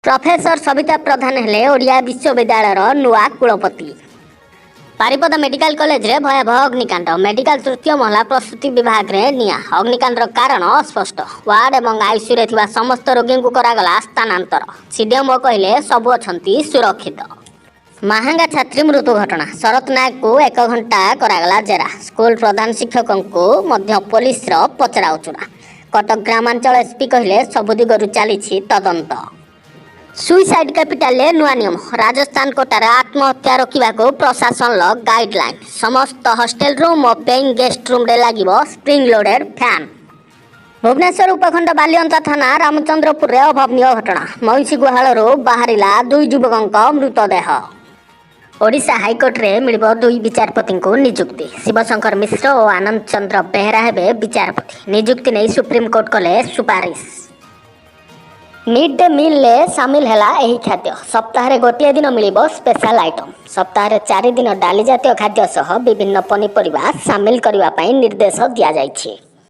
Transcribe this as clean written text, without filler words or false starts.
Professor Sabita ପ୍ରଧାନ ହେଲେ ଓଡ଼ିଆ ବିଶ୍ୱବିଦ୍ୟାଳୟର ନୂଆ କୁଳପତି। ବାରିପଦା ମେଡିକାଲ କଲେଜରେ ଭୟାବହ ଅଗ୍ନିକାଣ୍ଡ। ମେଡିକାଲ ତୃତୀୟ ମହଲା ପ୍ରସୂତି ବିଭାଗରେ ନିଆଁ। ଅଗ୍ନିକାଣ୍ଡର କାରଣ ଅସ୍ପଷ୍ଟ। ୱାର୍ଡ ଏବଂ ଆଇସିୟୁରେ ଥିବା ସମସ୍ତ ରୋଗୀଙ୍କୁ କରାଗଲା ସ୍ଥାନାନ୍ତର। ସିଡିଏମ୍ଓ କହିଲେ, ସବୁ ଅଛନ୍ତି ସୁରକ୍ଷିତ। ମାହାଙ୍ଗା ଛାତ୍ରୀ ମୃତ୍ୟୁ ଘଟଣା। ଶରତ ନାୟକକୁ ଏକ ଘଣ୍ଟା କରାଗଲା ଜେରା। ସ୍କୁଲ ପ୍ରଧାନ ଶିକ୍ଷକଙ୍କୁ ମଧ୍ୟ ପୋଲିସର ପଚରାଉଚୁରା। କଟକ ଗ୍ରାମାଞ୍ଚଳ ଏସ୍ପି କହିଲେ, ସବୁ ଦିଗରୁ ଚାଲିଛି ତଦନ୍ତ। ସୁଇସାଇଡ୍ କ୍ୟାପିଟାଲରେ ନୂଆ ନିୟମ। ରାଜସ୍ଥାନ କୋଟାରେ ଆତ୍ମହତ୍ୟା ରୋକିବାକୁ ପ୍ରଶାସନର ଗାଇଡଲାଇନ୍। ସମସ୍ତ ହଷ୍ଟେଲ ରୁମ୍ ଓ ପେଇଂ ଗେଷ୍ଟ ରୁମ୍ରେ ଲାଗିବ ସ୍ପ୍ରିଙ୍ଗ ଲୋଡେଡ୍ ଫ୍ୟାନ୍। ଭୁବନେଶ୍ୱର ଉପକଣ୍ଠ ବାଲିଅନ୍ତା ଥାନା ରାମଚନ୍ଦ୍ରପୁରରେ ଅଭାବନୀୟ ଘଟଣା। ମଇଁଷି ଗୁହାଳରୁ ବାହାରିଲା ଦୁଇ ଯୁବକଙ୍କ ମୃତଦେହ। ଓଡ଼ିଶା ହାଇକୋର୍ଟରେ ମିଳିବ ଦୁଇ ବିଚାରପତିଙ୍କୁ ନିଯୁକ୍ତି। ଶିବଶଙ୍କର ମିଶ୍ର ଓ ଆନନ୍ଦ ଚନ୍ଦ୍ର ବେହେରା ହେବେ ବିଚାରପତି। ନିଯୁକ୍ତି ନେଇ ସୁପ୍ରିମକୋର୍ଟ କଲେ ସୁପାରିଶ। ମିଡ୍ ଡେ ମିଲ୍ରେ ସାମିଲ ହେଲା ଏହି ଖାଦ୍ୟ। ସପ୍ତାହରେ ଗୋଟିଏ ଦିନ ମିଳିବ ସ୍ପେଶାଲ ଆଇଟମ୍। ସପ୍ତାହରେ 4 ଦିନ ଡାଲି ଜାତୀୟ ଖାଦ୍ୟ ସହ ବିଭିନ୍ନ ପନିପରିବା ସାମିଲ କରିବା ପାଇଁ ନିର୍ଦ୍ଦେଶ ଦିଆଯାଇଛି।